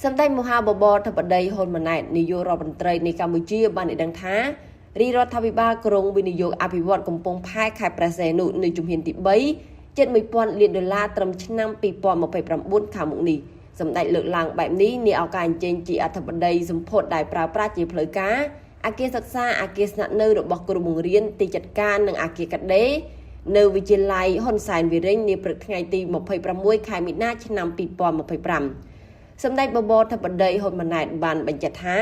សម្ដេចមហាបវរធិបតីហ៊ុនម៉ាណែតនាយករដ្ឋមន្ត្រីនៃកម្ពុជាបានឲ្យដឹងថារាជរដ្ឋាភិបាលគ្រោងវិនិយោគអភិវឌ្ឍកំពង់ផែខេត្តព្រះសីហនុនៅជំហានទី3ជិត1000លានដុល្លារត្រឹមឆ្នាំ2029ខាងមុខនេះ។សម្ដេចលើកឡើងបែបនេះនាឱកាសអញ្ជើញជាអធិបតីសម្ពោធដែលប្រើប្រាស់ជាផ្លូវការអគារសិក្សាអគារស្នាក់នៅរបស់គ្រូបង្រៀនទីចាត់ការនិងអគារកាត់ដេរនៅវិទ្យាល័យហ៊ុនសែនវីរិញនាព្រឹកថ្ងៃទី26ខែមីនាឆ្នាំ2025សម្ដេចបវរធិបតីហ៊ុនម៉ាណែតបានបញ្ជាក់ថា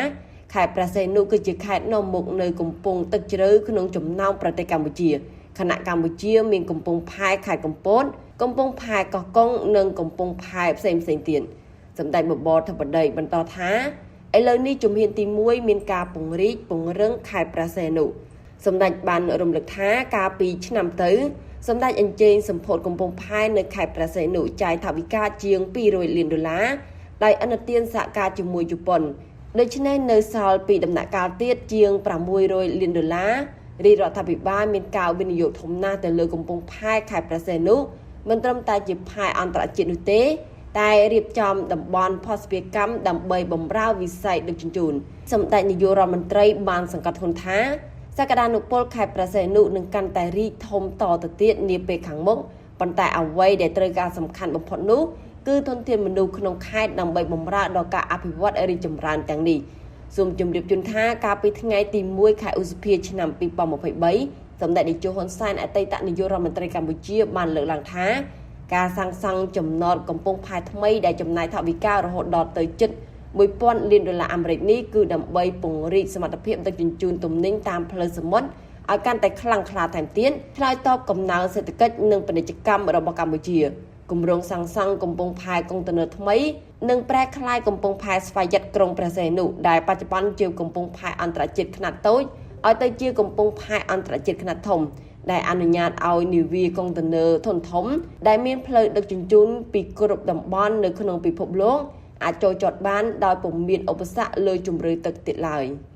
ខេត្តព្រះសីហនុគឺជាខេត្តនាំមុខនៅកំពង់ទឹកជ្រៅក្នុងចំណោមប្រទេសកម្ពុជាខណៈកម្ពុជាមានកំពង់ផែខេត្តកំពតកំពង់ផែកោះកុងនិងកំពង់ផែផ្សេងៗទៀតសម្ដេចបវរធិបតីបន្តថាឥឡូវនេះជំហានទី1មានការពង្រីកពង្រឹងខេត្តព្រះសីហនុសម្ដេចបានរំលឹកថាកាលពីឆ្នាំទៅសម្ដេចអញ្ជើញសម្ពោធកំពង់ផែនៅខេត្តព្រះសីហនុចាយថវិកាជាង200លានដុល្លារដោយអនុទានសហការជាមួយជប៉ុនដូច្នេះនៅសល់ពីដំណាក់កាលទៀតជាង600លានដុល្លាររាជរដ្ឋាភិបាលមានការវិនិយោគធំណាស់ទៅលើកំពង់ផែខេត្តព្រះសីហនុមិនត្រឹមតែជាផែអន្តរជាតិនោះទេតែរៀបចំតំបន់ភស្តុភារកម្មដើម្បីបម្រើវិស័យដឹកជញ្ជូនសម្ដេចនាយករដ្ឋមន្ត្រីបានសង្កត់ធ្ងន់ថាសក្តានុពលខេត្តព្រះសីហនុនឹងកាន់តែរីកធំតទៅទៀតនាពេលខាងមុខប៉ុន្តែអ្វីដែលត្រូវការសំខាន់បំផុតនោះគឺធនធានមនុស្សក្នុងខេត្តដើម្បីបម្រើដល់ការអភិវឌ្ឍរីកចម្រើនទាំងនេះសូមជម្រាបជូនថាកាលពីថ្ងៃទី1ខែឧសភាឆ្នាំ2023សម្ដេចតេជោហ៊ុនសែនអតីតនាយករដ្ឋមន្ត្រីកម្ពុជាបានលើកឡើងថាការសាងសង់ចំណតកំពង់ផែថ្មីដែលចំណាយថវិការហូតដល់ទៅជិត1000លានដុល្លារអាមេរិកនេះគឺដើម្បីពង្រីកសមត្ថភាពដឹកជញ្ជូនទំនិញតាមផ្លូវសមុទ្រឲ្យកាន់តែខ្លាំងក្លាថែមទៀតឆ្លើយតបកំណើនសេដ្ឋកិច្ចនិងពាណិជ្ជកម្មរបស់កម្ពុជាគម្រោងសាងសង់កំពង់ផែកុងតឺន័រថ្មីនឹងប្រែក្លាយកំពង់ផែស្វយ័តក្រុងព្រះសីហនុដែលបច្ចុប្បន្នជាកំពង់ផែអន្តរជាតិខ្នាតតូចឲ្យទៅជាកំពង់ផែអន្តរជាតិខ្នាតធំដែលអនុញ្ញាតឲ្យនាវាកុងតឺន័រធុនធំដែលមានផ្លូវដឹកជញ្ជូនពីគ្រប់តំបន់នៅក្នុងពិភពលោកអាចចូលចតបានដោយពុំមានឧបសគ្គលើជម្រៅទឹកទៀតឡើយ។